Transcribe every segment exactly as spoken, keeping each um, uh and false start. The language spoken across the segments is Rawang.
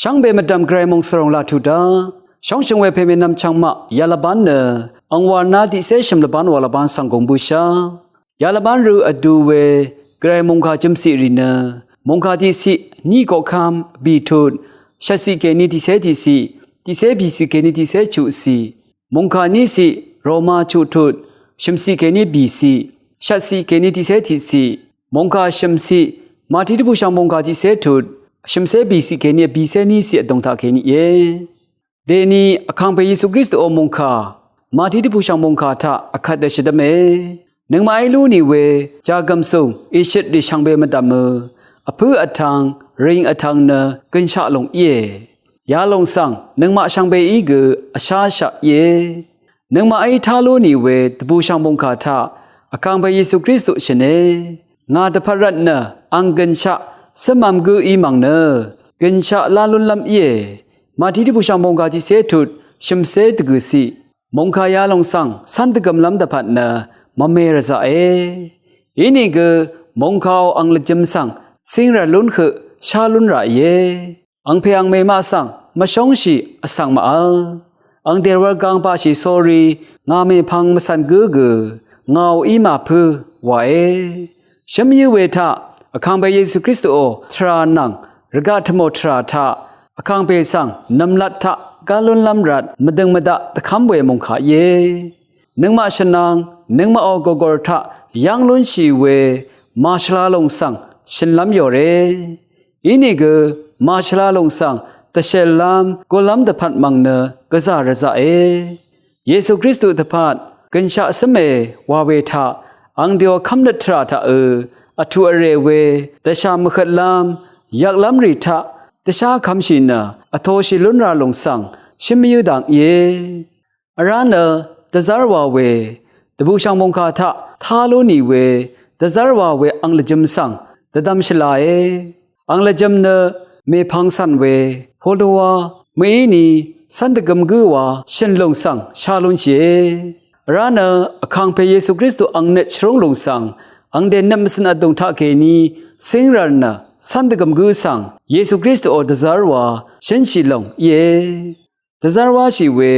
Shvngbe mvdv̀m Gvray mòngsvròng laq tuq dá shóngshø̀ng we pèmè nvmchvng maq yalvbán nø angwàrná tiqcé shø̀m lvbán wà lvbán svng gùng bǿshá. Yalvbán rø vdu we Gvray mòngkà jømciq rì nø mòngkà tiqciq ní koqkv́m bì tut shvtciq kèní tiqcé tiqciq, tiqcé bìciq kèní tiqcé chuqciq, mòngkà níciq Roma chuq tut shø̀mciq kèní bìciq, shvtciq kèní tiqcé tiqciq, mòngkà shø̀mciq Mati dvbùshv̀ng mòngkà tiqcé tut shø̀mcé bìciq kèní vbìcé níciq vdòng taq kèní íe. Dèni Vkàngpè Yesu Kristuò mòngkà Mati dvbùshv̀ng mòngkà taq vkvt dø shvdv́me. Nøngmaqí lú nì we jàgv̀m sùng ìshøtrì shvngbe mvdv̀mø vpǿ vtv̄ng rìng vtv̄ng nø gønshaq lòng íe. Yalòng svng nøngmaq shvngbeí gø vsháshaq íe. Nøngmaqí tá lú nì we dvbùshv̀ng mòngkà taq Vkàngpè Yesu Kristu shø̀ne. Ngà dvpvt rvt nø ang gønshaq cǿmv̄m gǿ í mv̀ng nø gønshaq lá lúnlv́m íe. Mati dvbùshv̀ng mòngkà tiqcé tut shø̀mcé dvgø̀ciq, mòngkà yalòng svng cv́n dvgø̀mlv́m dvpvt nø mvme rvzaqe. Inìgø mòngkàò ang lvjø̄m svng cíngrv̀r lún høq shá lún ràìe. Angpè angmè maq svng mvshóngshì vsvng màvl. Ang dèwv̄l gang baqshì sórí ngà mèpvng mvcv̀n gǿ gø ngàò í màpǿ wàe. Shǿm yǿ we taq Vkàngpè Yesu Kristuò tvrà nvng rvgaq tvmò tvrà taq Vkàngpè svng nv̀mlat taq gá lúnlv́m rvt mvdøng mvdaq dvkv́m we mòngkà íe. Nøngmaq shvnang nøngmaqò gògòr taq yv́ng lúnshì we màshvla lòng svng shø̀nlv́m yòre. Inìgø màshvla lòng svng dvshèllv́m gulv́m dvpvt mv̀ng nø gvzà rvzaqe. Yesu Kristu dvpvt gønshaq cǿme wa we taq ang dèò kv́mnøt tvrà taqø vtuq vrè we dvshà mvhøtlv́m yvklv́mrì taq dvshá kvmshì nø vtoshì lún ra lòng svng shǿm yǿ dang íe. Vrá nø dvzv́r wa we dvbùshv̀ng mòngkà taq tá lú nì we dvzv́r wa we ang lvjø̄m svng dvdvm shvlae. Ang lvjø̄m nø mèpvng cv̀n we polowa mø̀íni cv́n dvgøm gǿ wa shø̀n lòng svng shá lúnshìe. Vrá nø Vkàngpè Yesu Kristu ang nøt shvrúng lòng svng ang dènøt mvcø̀n vdùng taqkèní cíngrv̀r nø cv́n dvgøm gǿ svng Yesu Kristuò dvzv́r wa shǿnshì lòng íe. Dvzv́r wáshì we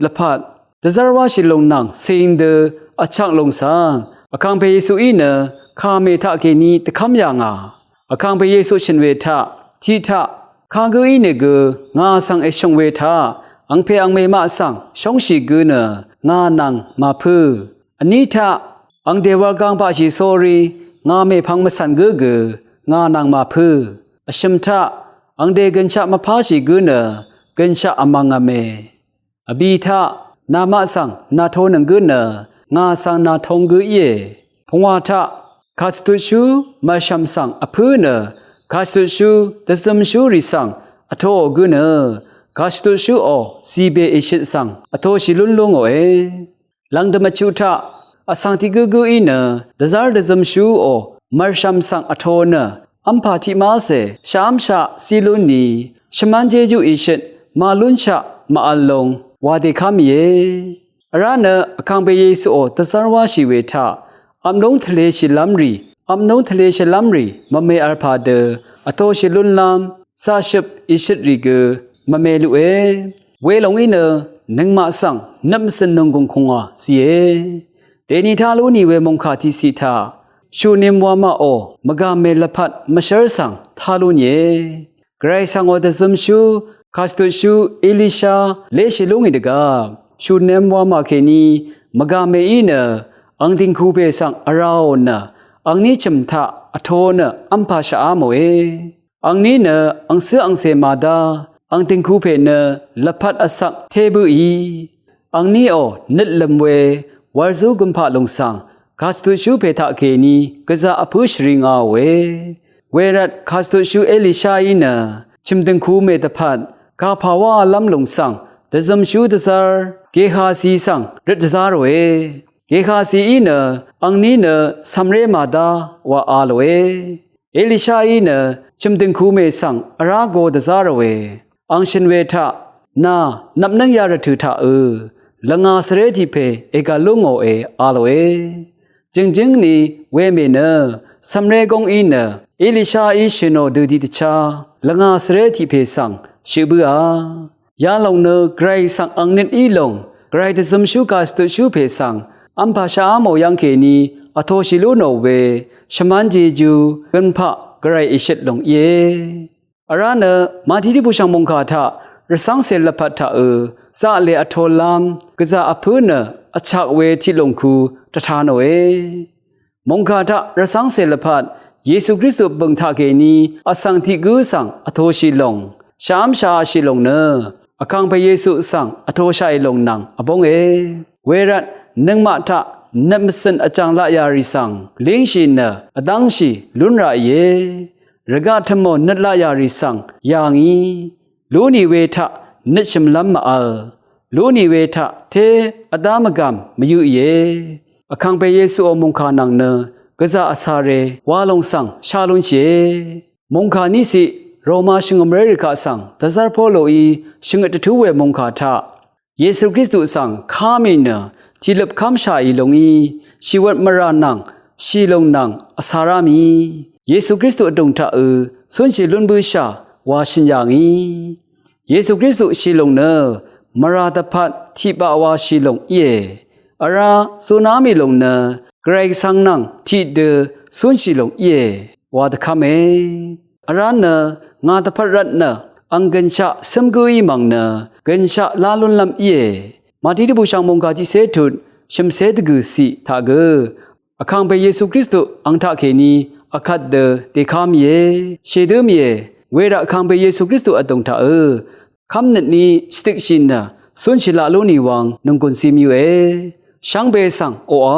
lvpat dvzv́r wáshì lòng nvng cing dø vchak lòng svng Vkàngpè Yesuí nø kàmè taqkèní dvkv́m yà ngà. Vkàngpè Yesu shø̀n we taq tiqtaq kagǿ ínìgø ngà svng èshø̀ng we taq angpè angmè maq svng shóngshì gǿ nø ngà nvng màpǿ. Vní taq ang dèwv̄l gang baqshì sórí ngà mèpvng mvcv̀n gǿ gø ngà nvng màpǿ. Vshø̀m taq ang dègø̀nshaq mvpáshì gǿ nø gø̀nshaq vmv̄ngv̄me. Vbì taq namaq svng nàtonøng gǿ nø ngà svng nàtong gǿ íe. Pungwà taq kàshvtutshú mv̀rshv̀m svng vpǿ nø kàshvtutshú dvzømshúrì svng vtoò gǿ nø kàshvtutshúò zìbè ìshøt svng vtoshì lún lú ngòe. Lv̀ngdø̀m vchuq taq vsvng tiq gǿgǿí nø dvzv́r dvzømshúò mv̀rshv̀m svng vto nø v́mpà tiq mácè shvv́mshaq zí lún ni shvmán jéjú ìshøt màlúnshaq màvl long wa dèká mìe. Vrá nø Vkàngpè Yesuò dvzv́r wáshì we taq vpnúng tvleshìlv́m rì vpnúng tvleshìlv́m rì mvme vl pà dø vtoshì lúnlv́m zaqshøp ìshøtrì gø mvme luqe. Welòng í nø nøngmaq svng nøp mvcø̀n nònggùng kùngwà zìe. Dèni tá lú nì we mòngkà tiqciq taq shùnim wamaqò mvgàmè lvpat mvshv́r svng tá lú nìe. Gvray svngò dvzømshú kàshvtutshú Elisha léshì lú ngì dvgvp shùnim wamà kèní mvgàmèí nø ang dìngkupè svng vrāò nø angní chø̀m taq vto nø v́mpà shvá mòe. Angní nø angcǿ angcè màdá ang dìngkupè nø lvpat vsvk té bǿì. Angníò nøt lø̀m we wàrzú gømpaq lòng svng kàshvtutshú pè taqkèní gvzà vpǿ shvri ngaòe. Wervt kàshvtutshú Elishaí nø chø̀m dìngkumè dvpvt gàpà wálv́m lòng svng dvzømshú dvzv́r Gehazi svng røt dvzá ròe. Gehazií nø angní nø cv̀mré màdá wa a lòe. Elishaí nø chø̀m dìngkumè svng vrá go dvzá ròe. Ang shø̀n we taq nà nvpnǿng yarvtø̀ taqø lvngà svré tiq pè ègv̀l lú ngòe a lòe. Jø̀ngjǿng ni wemè nø cv̀mré góng í nø Elishaí shø̀nò dø tiqdvchá lvngà svré tiq pè svng shøq bǿà. Yalòng nø Gvray svng ang nøt í lòng, Gvray dvzømshú gà svtutshú pè svng vmpà shaqá mò yv́ng kèní vtoshì lú nò we, shvmán jejú gønpaq Gvray èshøt lòng íe. Vrá nø màtiqdí bùshv̀ng mòngkà taq rvcv́ngcè lvpat taqø zaqlè vtolv́m gvzà vpǿ nø vchak we tiqlùng ku dvta nòe. Mòngkà taq rvcv́ngcè lvpat Yesu Kristu bø̀ng taqkèní vsvng tiq gǿ svng vtoshì lòng, shaqv́m shaqaqshì lòng nø Vkàngpè Yesu svng vtoshaqì lòng nvng vbónge. Wervt nøngmaq taq nøt mvcø̀n vjàng laq yà rì svng língshì nø vdv́ngshì lún raqìe. Rvgaq tø̀mò nøt laq yà rì svng yà ngí, lú nì we taq nøt shø̀mlv́m mvvl, lú nì we taq té vdá mvgàm mvyøqìe. Vkàngpè Yesuò mòngkà nvng nø gvzà vsare wa lòng svng sha lúnshìe. Mòngkà níciq Roma shvngø̀mré rì kaq svng dvzv́r Poloí shvngøt dvtú we mòngkà taq Yesu Kristu svng ká mì nø tiqløp kv́mshaqì lúngí, shìwvt mvrà nvng shì lòng nvng vsará mì Yesu Kristu vdùng taqø cúnshì lún bǿshà wa shø̀n yà ngí. Yesu Kristu shì lòng nø mvrà dvpvt tiqbaq wa shì lòng íe. Vrá zuná mì lòng nø Gvray Gvsvng nvng tiqdø cúnshì lòng íe wa dvkv́me. Vrá nø ngà dvpvt rvt nø ang gønshaq cǿm gǿí mv̀ng nø gønshaq lá lúnlv́m íe. Màtiqdí bùshv̀ng mòngkà tiqcé tut shø̀mcé dvgø̀ciq taq gø Vkàngpè Yesu Kristu ang taqkèní vkvt dø dèká mìe, shèdǿ mìe. Wervt Vkàngpè Yesu Kristu vdùng taqø kv́mnøt ní shvdøkshì nø cúnshì laq lú nì wvng nònggùn zi mvyøqe. Shvngbe svng oqà